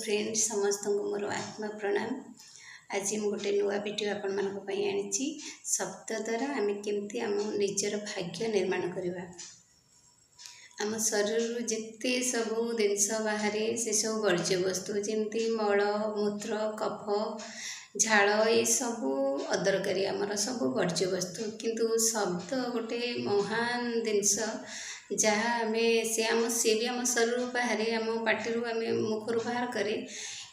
Friend, ସମସ୍ତଙ୍କୁ ମୋର ଆତ୍ମା ପ୍ରଣାମ। ଆଜି ମୁଁ ଗୋଟେ ନୂଆ ଭିଡ଼ିଓ ଆପଣମାନଙ୍କ ପାଇଁ ଆଣିଛି। ଶବ୍ଦ ଦ୍ୱାରା ଆମେ କେମିତି ଆମ ନିଜର ଭାଗ୍ୟ ନିର୍ମାଣ କରିବା। ଆମ ଶରୀରରୁ ଯେତେ ସବୁ ଜିନିଷ ବାହାରେ, ସେସବୁ ବର୍ଜ୍ୟବସ୍ତୁ, ଯେମିତି ମଳ, ମୂତ୍ର, କଫ, ଝାଳ, ଏସବୁ ଅଦରକାରୀ, ଆମର ସବୁ ବର୍ଜ୍ୟବସ୍ତୁ। କିନ୍ତୁ ଶବ୍ଦ ଗୋଟେ ମହାନ ଜିନିଷ, ଯାହା ଆମେ ସେ ଆମ ସିଏ ବି ଆମ ଶରୀରରୁ ବାହାରେ, ଆମ ପାଟିରୁ, ଆମେ ମୁଖରୁ ବାହାର କରେ।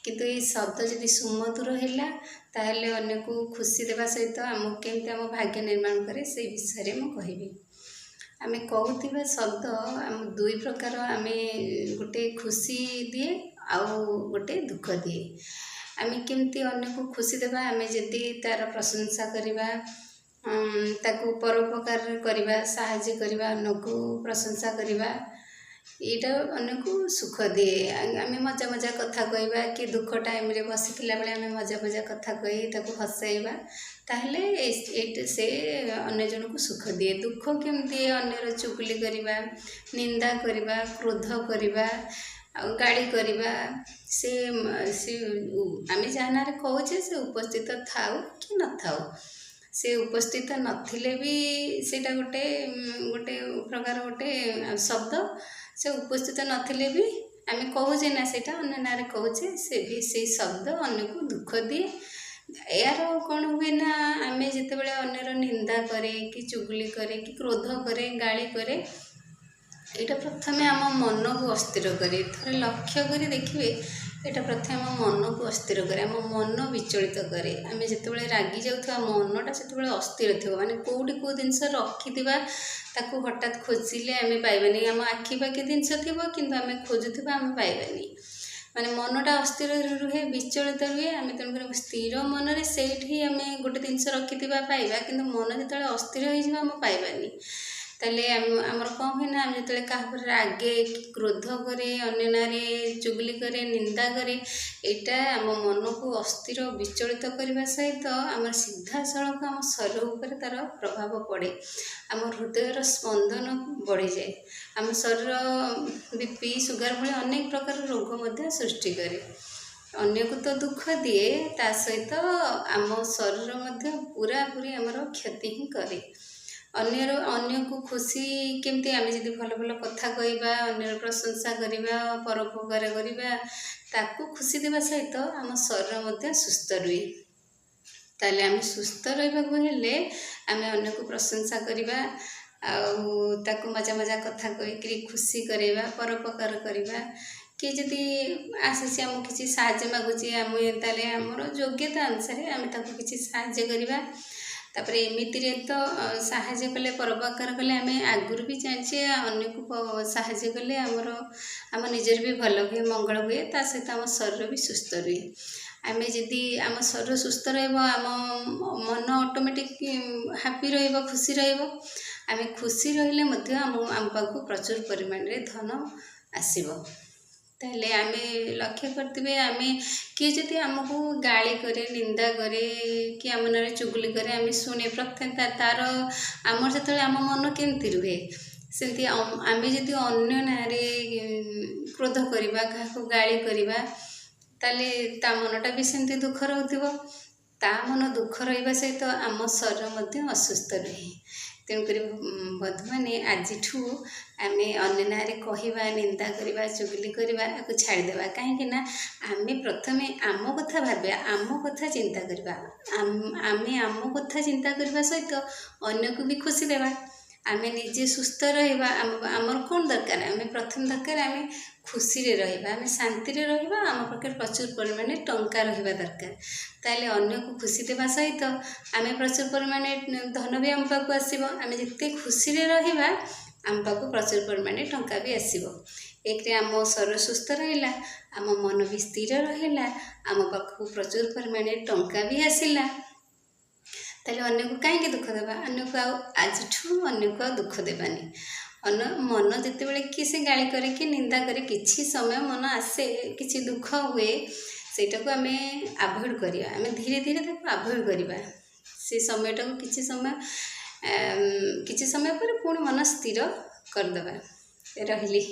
କିନ୍ତୁ ଏଇ ଶବ୍ଦ ଯଦି ସୁମଧୁର ହେଲା, ତାହେଲେ ଅନ୍ୟକୁ ଖୁସି ଦେବା ସହିତ ଆମକୁ କେମିତି ଆମ ଭାଗ୍ୟ ନିର୍ମାଣ କରେ, ସେଇ ବିଷୟରେ ମୁଁ କହିବି। ଆମେ କହୁଥିବା ଶବ୍ଦ ଆମ ଦୁଇ ପ୍ରକାର। ଆମେ ଗୋଟେ ଖୁସି ଦିଏ ଆଉ ଗୋଟେ ଦୁଃଖ ଦିଏ। ଆମେ କେମିତି ଅନ୍ୟକୁ ଖୁସି ଦେବା? ଆମେ ଯଦି ତା'ର ପ୍ରଶଂସା କରିବା, ତାକୁ ପରୋପକାର କରିବା, ସାହାଯ୍ୟ କରିବା, ଅନ୍ୟକୁ ପ୍ରଶଂସା କରିବା, ଏଇଟା ଅନ୍ୟକୁ ସୁଖ ଦିଏ। ଆମେ ମଜା ମଜା କଥା କହିବା କି ଦୁଃଖ ଟାଇମ୍ରେ ବସିଥିଲା ବେଳେ ଆମେ ମଜା ମଜା କଥା କହି ତାକୁ ହସାଇବା, ତାହେଲେ ଏଇଟା ସେ ଅନ୍ୟ ଜଣକୁ ସୁଖ ଦିଏ। ଦୁଃଖ କେମିତି? ଅନ୍ୟର ଚୁଗୁଲି କରିବା, ନିନ୍ଦା କରିବା, କ୍ରୋଧ କରିବା ଆଉ ଗାଳି କରିବା। ସେ ସେ ଆମେ ଯାହା ନାଁରେ କହୁଛେ, ସେ ଉପସ୍ଥିତ ଥାଉ କି ନଥାଉ, ସେ ଉପସ୍ଥିତ ନଥିଲେ ବି ସେଇଟା ଗୋଟେ ଗୋଟେ ପ୍ରକାର ଗୋଟେ ଶବ୍ଦ। ସେ ଉପସ୍ଥିତ ନଥିଲେ ବି ଆମେ କହୁଛେ ନା, ସେଇଟା ଅନ୍ୟ ନାଁରେ କହୁଛେ, ସେ ବି ସେଇ ଶବ୍ଦ ଅନ୍ୟକୁ ଦୁଃଖ ଦିଏ। ଏହାର କ'ଣ ହୁଏ ନା, ଆମେ ଯେତେବେଳେ ଅନ୍ୟର ନିନ୍ଦା କରେ କି ଚୁଗୁଲି କରେ କି କ୍ରୋଧ କରେ, ଗାଳି କରେ, ଏଇଟା ପ୍ରଥମେ ଆମ ମନକୁ ଅସ୍ଥିର କରେ। ଥରେ ଲକ୍ଷ୍ୟ କରି ଦେଖିବେ, ଏଇଟା ପ୍ରଥମେ ଆମ ମନକୁ ଅସ୍ଥିର କରେ, ଆମ ମନ ବିଚଳିତ କରେ। ଆମେ ଯେତେବେଳେ ରାଗି ଯାଉଥିବା, ମନଟା ସେତେବେଳେ ଅସ୍ଥିର ଥିବ। ମାନେ କେଉଁଠି କେଉଁ ଜିନିଷ ରଖିଥିବା, ତାକୁ ହଠାତ୍ ଖୋଜିଲେ ଆମେ ପାଇବାନି। ଆମ ଆଖି ପାଖେ ଜିନିଷ ଥିବ, କିନ୍ତୁ ଆମେ ଖୋଜୁଥିବା, ଆମେ ପାଇବାନି। ମାନେ ମନଟା ଅସ୍ଥିର ରୁହେ, ବିଚଳିତ ରୁହେ। ଆମେ ତେଣୁକରି ସ୍ଥିର ମନରେ ସେଇଠି ଆମେ ଗୋଟେ ଜିନିଷ ରଖିଥିବା, ପାଇବା। କିନ୍ତୁ ମନ ଯେତେବେଳେ ଅସ୍ଥିର ହେଇଯିବ, ଆମେ ପାଇବାନି। ତାହେଲେ ଆମର କ'ଣ ହୁଏ ନା, ଆମେ ଯେତେବେଳେ କାହା ଉପରେ ରାଗେ କି କ୍ରୋଧ କରେ, ଅନ୍ୟ ନାଁରେ ଚୁଗୁଲି କରେ, ନିନ୍ଦା କରେ, ଏଇଟା ଆମ ମନକୁ ଅସ୍ଥିର ବିଚଳିତ କରିବା ସହିତ ଆମର ସିଧାସଳଖ ଆମ ଶରୀର ଉପରେ ତା'ର ପ୍ରଭାବ ପଡ଼େ। ଆମ ହୃଦୟର ସ୍ପନ୍ଦନ ବଢ଼ିଯାଏ। ଆମ ଶରୀର ବିପି, ସୁଗାର ଭଳି ଅନେକ ପ୍ରକାର ରୋଗ ମଧ୍ୟ ସୃଷ୍ଟି କରେ। ଅନ୍ୟକୁ ତ ଦୁଃଖ ଦିଏ, ତା ସହିତ ଆମ ଶରୀର ମଧ୍ୟ ପୁରାପୁରି ଆମର କ୍ଷତି ହିଁ କରେ। ଅନ୍ୟକୁ ଖୁସି କେମିତି? ଆମେ ଯଦି ଭଲ ଭଲ କଥା କହିବା, ଅନ୍ୟର ପ୍ରଶଂସା କରିବା, ପରୋପକାର କରିବା, ତାକୁ ଖୁସି ଦେବା ସହିତ ଆମ ଶରୀର ମଧ୍ୟ ସୁସ୍ଥ ରୁହେ। ତାହେଲେ ଆମେ ସୁସ୍ଥ ରହିବାକୁ ହେଲେ ଆମେ ଅନ୍ୟକୁ ପ୍ରଶଂସା କରିବା ଆଉ ତାକୁ ମଜା ମଜା କଥା କହିକିରି ଖୁସି କରାଇବା, ପରୋପକାର କରିବା। କିଏ ଯଦି ଆସିଛି, ଆମକୁ କିଛି ସାହାଯ୍ୟ ମାଗୁଛି, ଆମେ ତାହେଲେ ଆମର ଯୋଗ୍ୟତା ଅନୁସାରେ ଆମେ ତାକୁ କିଛି ସାହାଯ୍ୟ କରିବା। ତାପରେ ଏମିତିରେ ତ ସାହାଯ୍ୟ କଲେ, ପରୋପକାର କଲେ, ଆମେ ଆଗରୁ ବି ଜାଣିଛେ, ଅନ୍ୟକୁ ସାହାଯ୍ୟ କଲେ ଆମର ଆମ ନିଜର ବି ଭଲ ହୁଏ, ମଙ୍ଗଳ ହୁଏ। ତା ସହିତ ଆମ ଶରୀର ବି ସୁସ୍ଥ ରୁହେ। ଆମେ ଯଦି ଆମ ଶରୀର ସୁସ୍ଥ ରହିବ, ଆମ ମନ ଅଟୋମେଟିକ୍ ହାପି ରହିବ, ଖୁସି ରହିବ। ଆମେ ଖୁସି ରହିଲେ ମଧ୍ୟ ଆମ ପାଖକୁ ପ୍ରଚୁର ପରିମାଣରେ ଧନ ଆସିବ। ତାହେଲେ ଆମେ ଲକ୍ଷ୍ୟ କରିଥିବେ, ଆମେ କିଏ ଯଦି ଆମକୁ ଗାଳି କରେ, ନିନ୍ଦା କରେ କି ଆମ ନାଁରେ ଚୁଗୁଲି କରେ, ଆମେ ଶୁଣେ ପ୍ରଥମେ ତା'ର ଆମର ସେତେବେଳେ ଆମ ମନ କେମିତି ରୁହେ? ସେମିତି ଆମେ ଯଦି ଅନ୍ୟ ନାଁରେ କ୍ରୋଧ କରିବା, କାହାକୁ ଗାଳି କରିବା, ତାହେଲେ ତା ମନଟା ବି ସେମିତି ଦୁଃଖ ରହୁଥିବ। ତା ମନ ଦୁଃଖ ରହିବା ସହିତ ଆମ ଶରୀର ମଧ୍ୟ ଅସୁସ୍ଥ ରୁହେ। ତେଣୁକରି ବନ୍ଧୁମାନେ, ଆଜିଠୁ ଆମେ ଅନ୍ୟ ନାଁରେ କହିବା, ନିନ୍ଦା କରିବା, ଚୁଗୁଲି କରିବା, ଆକୁ ଛାଡ଼ିଦେବା। କାହିଁକି ନା ଆମେ ପ୍ରଥମେ ଆମ କଥା ଭାବିବା, ଆମ କଥା ଚିନ୍ତା କରିବା। ଆମେ ଆମ କଥା ଚିନ୍ତା କରିବା ସହିତ ଅନ୍ୟକୁ ବି ଖୁସି ଦେବା। ଆମେ ନିଜେ ସୁସ୍ଥ ରହିବା। ଆମର କ'ଣ ଦରକାର? ଆମେ ପ୍ରଥମେ ଦରକାର ଆମେ ଖୁସିରେ ରହିବା, ଆମେ ଶାନ୍ତିରେ ରହିବା, ଆମ ପାଖରେ ପ୍ରଚୁର ପରିମାଣରେ ଟଙ୍କା ରହିବା ଦରକାର। ତାହେଲେ ଅନ୍ୟକୁ ଖୁସି ଦେବା ସହିତ ଆମେ ପ୍ରଚୁର ପରିମାଣରେ ଧନ ବି ଆମ ପାଖକୁ ଆସିବ। ଆମେ ଯେତେ ଖୁସିରେ ରହିବା, ଆମ ପାଖକୁ ପ୍ରଚୁର ପରିମାଣରେ ଟଙ୍କା ବି ଆସିବ। ଏକରେ ଆମ ଶରୀର ସୁସ୍ଥ ରହିଲା, ଆମ ମନ ବି ସ୍ଥିର ରହିଲା, ଆମ ପାଖକୁ ପ୍ରଚୁର ପରିମାଣରେ ଟଙ୍କା ବି ଆସିଲା। ତାହେଲେ ଅନ୍ୟକୁ କାହିଁକି ଦୁଃଖ ଦେବା? ଅନ୍ୟକୁ ଆଉ ଆଜିଠୁ ଅନ୍ୟକୁ ଆଉ ଦୁଃଖ ଦେବାନି। ଅନ୍ୟ ମନ ଯେତେବେଳେ କି ସେ ଗାଳି କରେ କି ନିନ୍ଦା କରେ, କିଛି ସମୟ ମନ ଆସେ, କିଛି ଦୁଃଖ ହୁଏ, ସେଇଟାକୁ ଆମେ ଆଭଏଡ଼ କରିବା। ଆମେ ଧୀରେ ଧୀରେ ତାକୁ ଆଭଏଡ଼ କରିବା ସେ ସମୟଟାକୁ। କିଛି ସମୟ ପରେ ପୁଣି ମନ ସ୍ଥିର କରିଦେବା। ରହିଲି।